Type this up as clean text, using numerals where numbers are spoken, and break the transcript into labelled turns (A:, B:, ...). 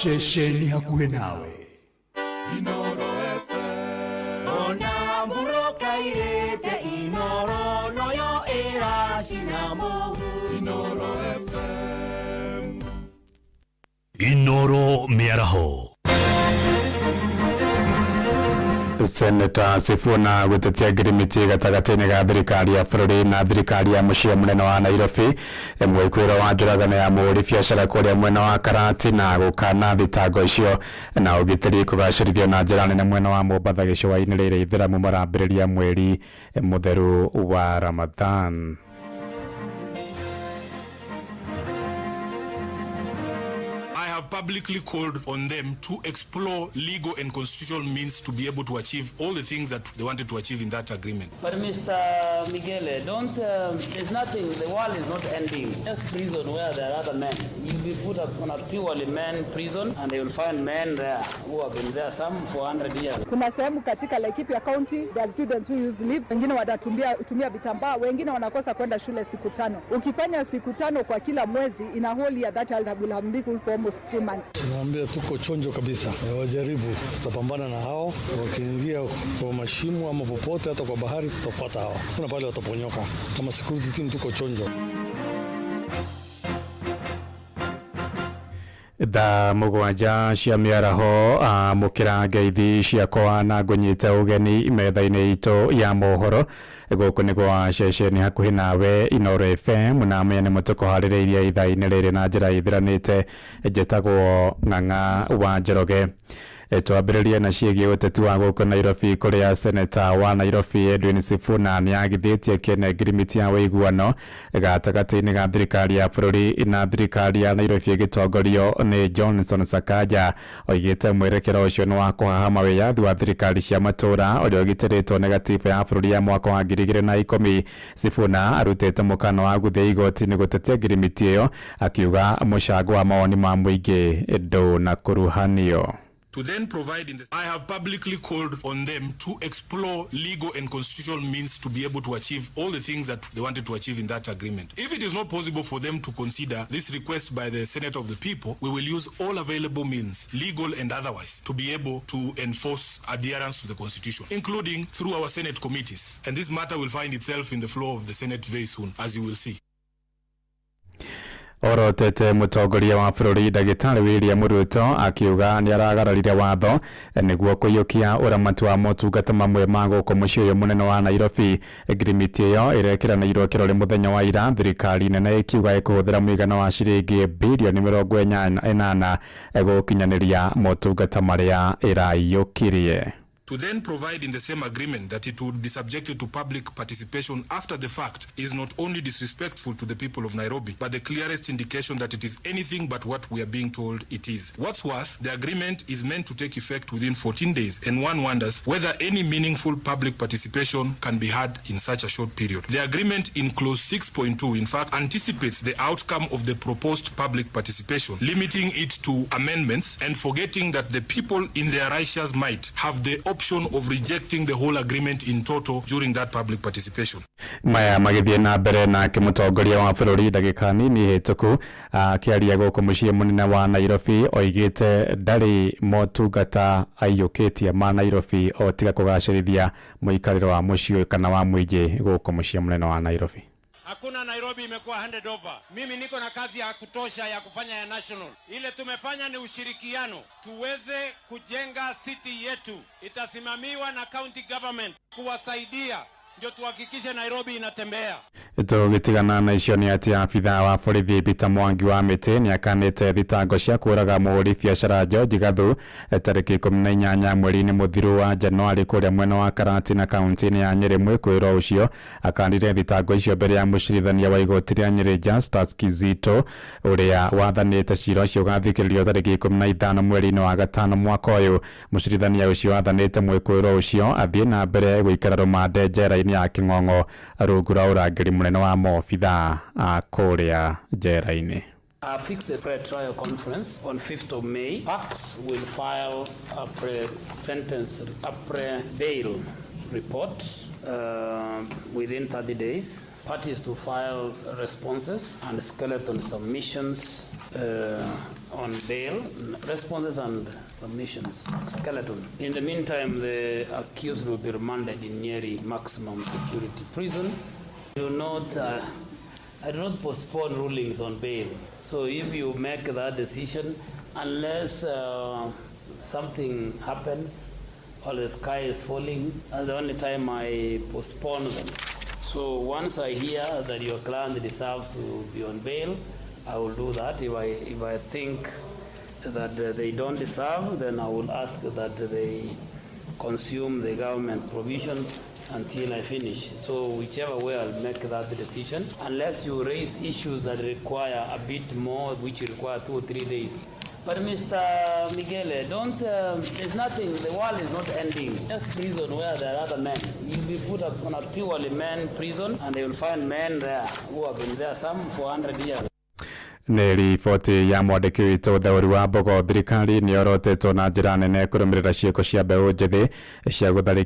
A: Ceceni hakuhĩ nawe.
B: Inoro FM.
C: Ona mburoka irĩte Inoro noyo ĩracina mũhu.
B: Inoro FM.
A: Inoro mĩaraho.
D: Seneta Sifuna gũtetia ngirimiti gatagatĩ-inĩ ga thirikari ya bũrũri na thirikari ya mũciĩ mũnene wa Nairobi. Mwĩkũĩro wa njũragano ya mũhũri biacara kũrĩa mwena wa Karatina gũkana thitango icio na ũgitĩri kũgacĩrithio na njĩra nene mwena wa Mombatha gĩcũa-inĩ rĩrĩ Ithĩramu marambĩrĩria mweri mũtheru wa Ramadhan.
E: I have publicly called on them to explore legal and constitutional means to be able to achieve all the things that they wanted to achieve in that agreement.
F: But Mr. Migele, don't, there's nothing, the world is not ending. Just prison where there are other men. You'll be put up on a purely men prison and they will find men there who have been there, some for 100 years.
G: Kuna sehemu katika Laikipia County there are students who use leaves, wengine wanatumia tumia vitambaa, wengine wanakosa kwenda shule siku 5. Ukifanya siku 5 kwa kila mwezi, in a whole year that child will have missed school for almost 3 months.
H: Tunaambia tuko chonjo kabisa, wajaribu, tutapambana na hao. Wakiingia kwa mashimo ama popote, hata kwa bahari, tutafuata hao, hakuna pale wataponyoka. Kama security team tuko chonjo.
D: Thaa 7 cia mĩaraho, amũkĩra ngeithi ciakwa na ngũnyite ũgeni metha-inĩ itũ ya mohoro. Gũkũ nĩ gwa ceceni hakuhĩ nawe Inoro FM, na menya nĩ mũtũkũharĩrĩirie ithaa-inĩ rĩrĩ na njĩra ĩthiranĩte. Njĩtagwo Ng'ang'a wa Njoroge. Twambĩrĩrie na ciĩgiĩ ũteti wa gũkũ Nairobi, kũrĩa seneta wa Nairobi Edwin Sifuna nĩagithĩtie kĩene ngirimiti ya ũiguano gatagatĩ-inĩ ga thirikari ya bũrũri na thirikari ya Nairobi ĩgĩtongorio nĩ Johnson Sakaja. Oigĩte mwerekero ũcio nĩ wa kũhahama wĩyathi wa thirikari cia matũũra ũrĩa ũgitĩrĩtwo nĩ gatiba ya bũrũri ya mwaka wa 2010. Sifuna arutĩte mũkana wa gũthiĩ igoti-inĩ gũtetia ngirimiti ĩyo, akiuga mũcango wa mawoni ma mũingĩ ndũnakuruhanio.
E: To then provide in the, I have publicly called on them to explore legal and constitutional means to be able to achieve all the things that they wanted to achieve in that agreement. If it is not possible for them to consider this request by the Senate of the people, we will use all available means, legal and otherwise, to be able to enforce adherence to the Constitution, including through our Senate committees. And this matter will find itself in the floor of the Senate very soon, as you will see.
D: Orotete mũtongoria wa bũrũri ndagĩtarĩ William Ruto akiuga nĩaragararire watho nĩguo kũiyũkia ũramati wa motungata mamwe ma gũkũ mũciĩ ũyũ mũnene wa Nairobi. Ngirimiti ĩyo ĩrekĩranĩirwo kĩrore mũthenya wa ira, thirikari nene ĩkiuga ĩkũhũthĩra mũigana wa ciringi birioni 80 gũkinyanĩria motungata marĩa ĩraiyũkirie.
E: To then provide in the same agreement that it would be subjected to public participation after the fact is not only disrespectful to the people of Nairobi, but the clearest indication that it is anything but what we are being told it is. What's worse, the agreement is meant to take effect within 14 days, and one wonders whether any meaningful public participation can be had in such a short period. The agreement in clause 6.2, in fact, anticipates the outcome of the proposed public participation, limiting it to amendments and forgetting that the people in their righteous might have the option of rejecting the whole agreement in total during that public participation.
D: Maya magĩthiĩ na mbere nake mũtongoria wa bũrũri ndagĩka nini hĩtũku akĩaria gũkũ mũciĩ mũnene wa Nairobi oigĩte ndarĩ motungata aiyũkĩtie ma Nairobi o tiga kũgacĩrithia mũikarĩro wa mũciĩ kana wa mũingĩ gũkũ mũciĩ mũnene wa Nairobi.
I: Hakuna Nairobi imekuwa handed over. Mimi niko na kazi ya kutosha ya kufanya ya national. Ile tumefanya ni ushirikiano, tuweze kujenga city yetu. Itasimamiwa na county government kuwasaidia ndio tuhakikishe Nairobi inatembea.
D: Tũgĩtigana na icio nĩ atĩ abithaa wa borithi Peter Mwangi wa Mĩtĩ nĩakanĩte thitango cia kũũraga mũhũri biacara George Gathu tarĩki 18 mweri-inĩ mũthiru wa Januarĩ kũrĩa mwena wa Karatina kaunti-inĩ ya Nyĩrĩ. Mwĩkũĩrwo ũcio akanire thitango icio mbere ya mũcirithania wa igoti rĩa Nyĩrĩ Justus Kizito ũrĩa wathanĩte cira ũcio ũgathikĩrĩrio tarĩki 15 mweri-inĩ wa gatano mwaka ũyũ. Mũcirithania ũcio athanĩte mwĩkũĩrwo ũcio athiĩ na mbere gũikara rũmande njera-inĩ ya King'ong'o rungu rwa ũrangĩri mũnene wa maobithaa a kũrĩa njera-inĩ.
F: I fixed a pre-trial conference on 5th of May. Parks will file a pre-sentence, a pre-bail report within 30 days. Parties to file responses and skeleton submissions on bail, responses and submissions, skeleton. In the meantime, the accused will be remanded in Nyeri Maximum Security Prison. Do not, I do not postpone rulings on bail. So if you make that decision, unless something happens or the sky is falling, that's the only time I postpone them. So once I hear that your client deserves to be on bail, I will do that. If I think that they don't deserve, then I will ask that they consume the government provisions until I finish. So whichever way, I'll make that decision. Unless you raise issues that require a bit more, which require 2 or 3 days. But Mr. Migele, don't, there's nothing, the world is not ending. Just prison where there are other men. You'll be put up on a purely men prison and they will find men there who have been there, some for 100 years.
D: Nĩ riboti ya mwandĩki witũ Theũri wa Mbogo. Thirikari nĩ yorotetwo na njĩra nene kũrũmĩrĩra ciĩko cia mbeũ njĩthĩ cia gũtharĩkĩra.